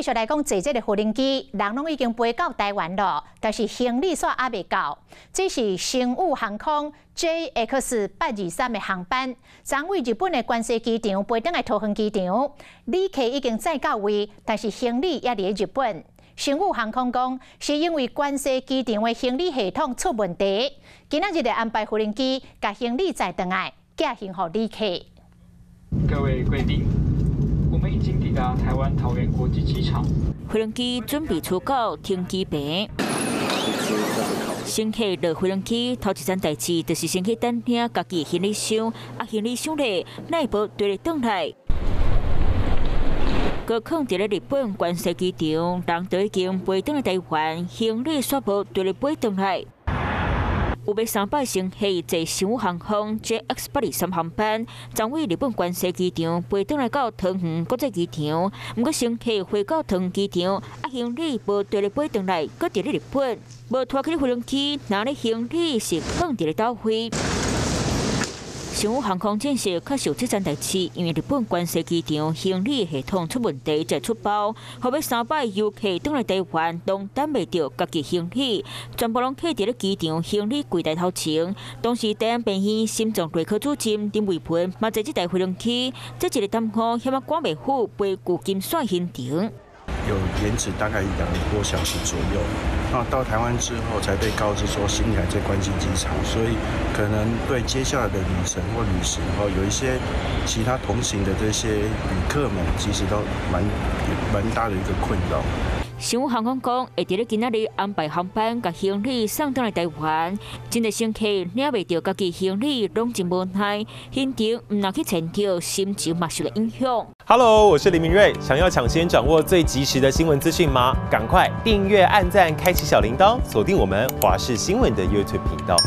續來講，坐這个無人機，人攏已經飛到台灣囉，但是行李煞猶未到。這是星宇航空 JX 823的航班，昨為日本的關西機場飛轉來桃園機場，旅客已經載到位，但是行李猶佇日本。星宇航空講，是因為關西機場的行李系統出問題，今仔日就安排無人機共行李載轉來，寄還予旅客。各位貴賓，我們已經抵達台灣桃園國際機場。飛行機準備出到停機坪，乘客落飛行機頭一件代誌，就是先去等領家己行李箱。啊，行李箱咧，哪會無綴咧轉來？閣囥佇咧日本關西機場，人都已經飛轉來台灣，行李煞無綴咧飛轉來。有欲三百乘客坐星宇航空 JX 823航班，昨為日本關西機場飛轉來到桃園國際機場，毋過乘客飛到桃園機場，啊行李無綴咧飛轉來，閣佇咧日本，無拖去飛行機，那咧行李是囥佇咧佗位？星宇航空證實確實有這件代誌，因為日本關西機場行李系統出問題，才出包，予欲三擺遊客轉來台灣，攏等袂著家己行李，全部攏囥佇咧機場行李櫃台頭前。當時台安病院心臟內科主任林偉培嘛坐這台飛行機，這一个耽誤，險仔趕袂赴飛舊金山行程。有延遲大概2個多小時左右，那到台灣之後才被告知說行李還在關西機場，所以可能對接下來的旅程或旅行哦，有一些其他同行的這些旅客們，其實都蠻大的一個困擾。星宇航空講，會佇咧今仔日安排航班，共行李送轉來台灣。真濟乘客領袂著家己行李，攏真無奈，行程毋若去前兆，心情嘛受著影響。 Hello，我是林明瑞，想要搶先掌握最及時的新聞資訊嗎？趕快訂閱、按讚、開啟小鈴鐺，鎖定我們華視新聞的 YouTube 頻道。